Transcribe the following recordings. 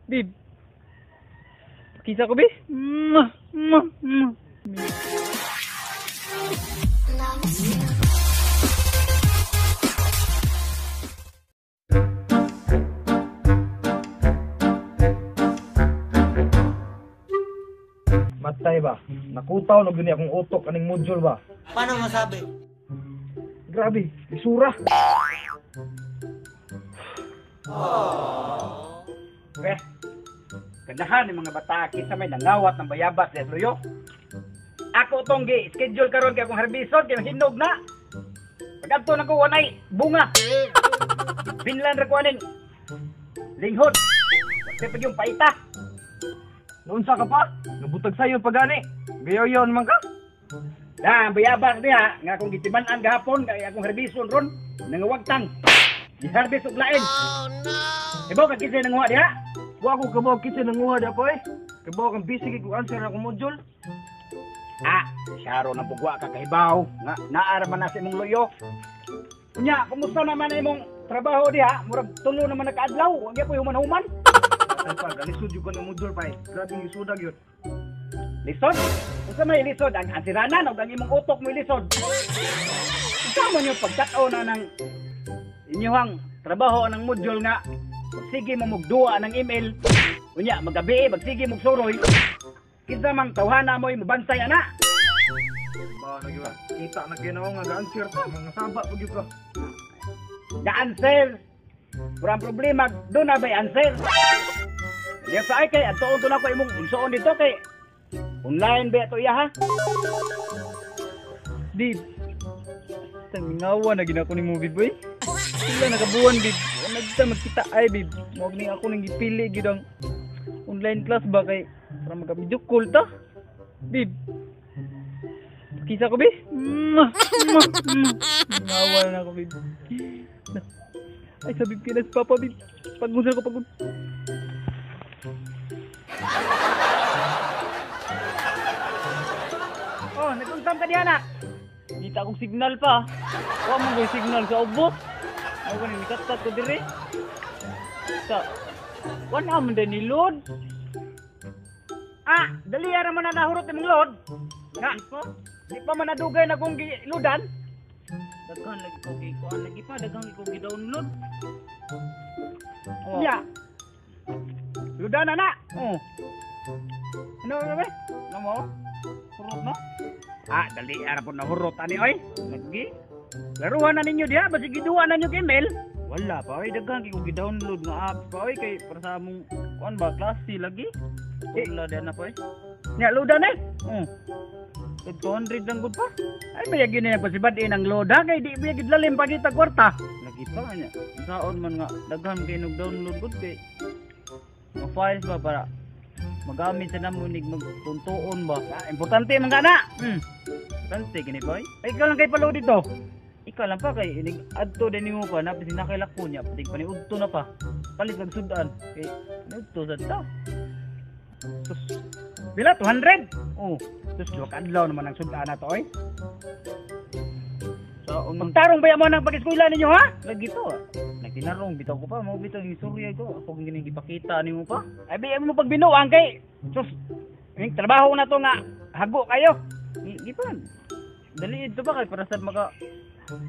Bib. Kisa ko, Bib. Mwah, mwah, mwah. Matay ba? Nakutaw na gini akong utok aning module ba? Paano masabi? Grabe, isura. Eh, ganahan ng mga bata sa may nangawat ng bayabas sa luyo. Ako tong gi schedule karon kay akong harbison kay hinog na. Pag-adto na ko wanay bunga. Binlan ra ko aning linghod. Kasi pag yung paita. Naunsa ka pa? Nabutag sayo pagani. Gayoyon man ka. Na, ang bayabas diha nga akong gitiman-an gahapon kay akong harbison ron nangawagtang. Giharbis og lain. Oh no. Ibaw ka kinsa nanguha diha? Wa ko kabaw kinsa nanguha diha pa eh. Kabaw kang busy kay kung answer akong module. Ah, syaro nang pugwa ka kahibaw nga naara man na sa imong luyo. Unya, kumusta naman ang imong trabaho diha? Murag tulo naman nakaadlaw, wa gyud human-human. Ay pa, galisod jud ko ng module pa eh. Grabe yung isudag yun. Lisod? Unsa may lisod? Ang ansiranan og ang imong utok mo lisod. Unsa man yung pagkat-o na ng inyuhang trabaho ng module nga magsige mo mugduwa ng email. Unya, magabi magsige mo suroy. Kinsa mang tawhana mo'y mobantay ana. Ba, nagywa. Kita na kinaw nga ga-answer ta, mga saba pag yun ka. Ga-answer. Pero ang problema, doon na ba'y answer? Diya sa ay kay, adtoon to na ko imong igsuon dito kay online ba ito iya ha? Bib. Tamingawa na gina ko ni mo, Bib, boy. Sila nakabuwan, Bib. Nagta magkita ay, Bib. Mao ni ako nang gipili gyud ang online class ba kay para magka-video call ta. Bib. Kisa ko, Bib. Mwah, mwah, mwah. Mingawa na ako, Bib. Ay, sa Bib kina si Papa, Bib. Pagunsa ko, pagun. Oh, nag-unsam ka diha na. Kita akong signal pa. Wa man ko'y signal sa ubos. Ako ni nikatat ko dire. Sa wala man din ni load. Ah, dali ra man na nahurot imong load. Nga, di pa man nadugay na kong giludan. Daghan lagi ko gikuan lagi pa, daghan ko gi-download. Oh. Nya. Ludan na na. Oh, Ano ba? ano mo? Hurot na? Ah, dali ra po nahurot ani oy. Lagi? Laruhan na ninyo diha, basig giduwa na ninyo kay email. Wala pa oy, daghan kay ko gi-download nga apps pa oy kay para sa among kuan ba klase lagi. Eh. Wala din na pa oy. Nya ludan eh. Oh. 200 lang gud pa. Ay bayag yun na pasibad-in ang loda kay di bayag lalim pagita kwarta. Lagi pa nya. Saon man nga daghan kay nog download gud kay mga files ba para magamit sa namo nig magtuntuon ba. Ah, importante man kana. Tante gini boy. Ay ikaw lang kay palo dito. Ikaw lang pa kay inig adto din nimo pa na bisin nakailako niya pati paniudto na pa. Palit kag sudan kay niudto sad ta. Sus. Pila 200? Oh, Sus, duha ka adlaw naman ang sudan na to oy. saon man Magtarong ba mo nang pag-eskwela ninyo ha? lagi to. Nagtinarong bitaw ko pa mao bitaw ang istorya ko. Ako gini gipakita nimo pa. Ay biya mo pagbinuang kay sus. Yung trabaho na to nga hago kayo. Gipan. Dali ito ba kay para sad maka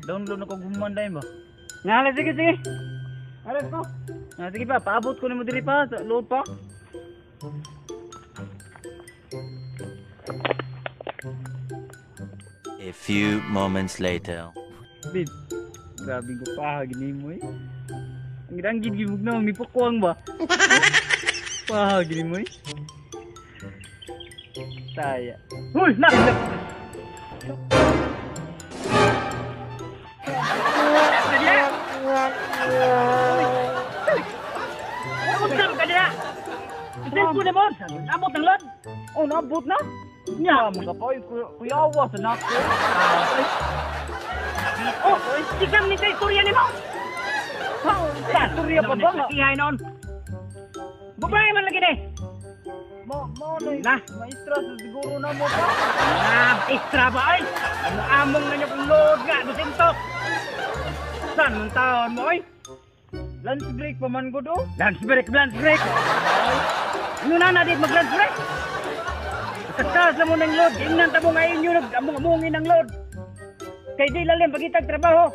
download na ko guman dayon ba? Nga sige sige. Alas ko. Ah, sige pa, paabot ko nimo diri pa sa load pa. A few moments later. Bib, grabe ko pa gini mo eh. Ang gidanggid gibug na ni pukwang ba? Pa gini mo eh. Taya. Huy, nak. Abot ka diha. Cellphone mo. Abot ang load. Oh, naabot na. Nya. Mga pa, kuyawa sa nako. Oh, sikam ni sa istorya nimo. Ha, istorya pa ba nga? Ihay noon. Babae man lagi ni. Mo na. Na. Maestra sa siguro na mo pa. Na, extra ba ay? Ang among na niyo kung load nga, dusintok. Saan mong taon mo ay? Lunch break pa man gud oh. Lunch break, lunch break. Ano na na di mag-lunch break? Taas mo ng load. Ingnan ta mo nga inyo nag among-amongin ang load. Kay di lalim pagitag trabaho.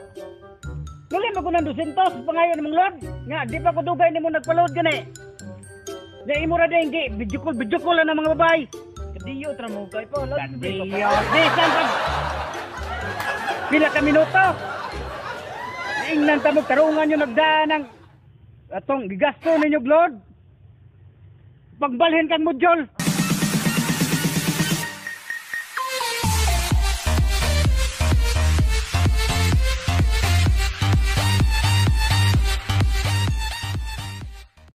Lalim ako ng 200 pangayon mong load. Nga di pa ko dugay nimo nagpa-load gani. Di imo ra din gi video call na ng mga babae. Kadiyo tra mo kay pa lunch break. Kadiyo. Di san pag pila ka minuto. Ingnan ta mo karungan yung nagdaan ng atong gigasto ninyo load. Pagbalhin kang modyol.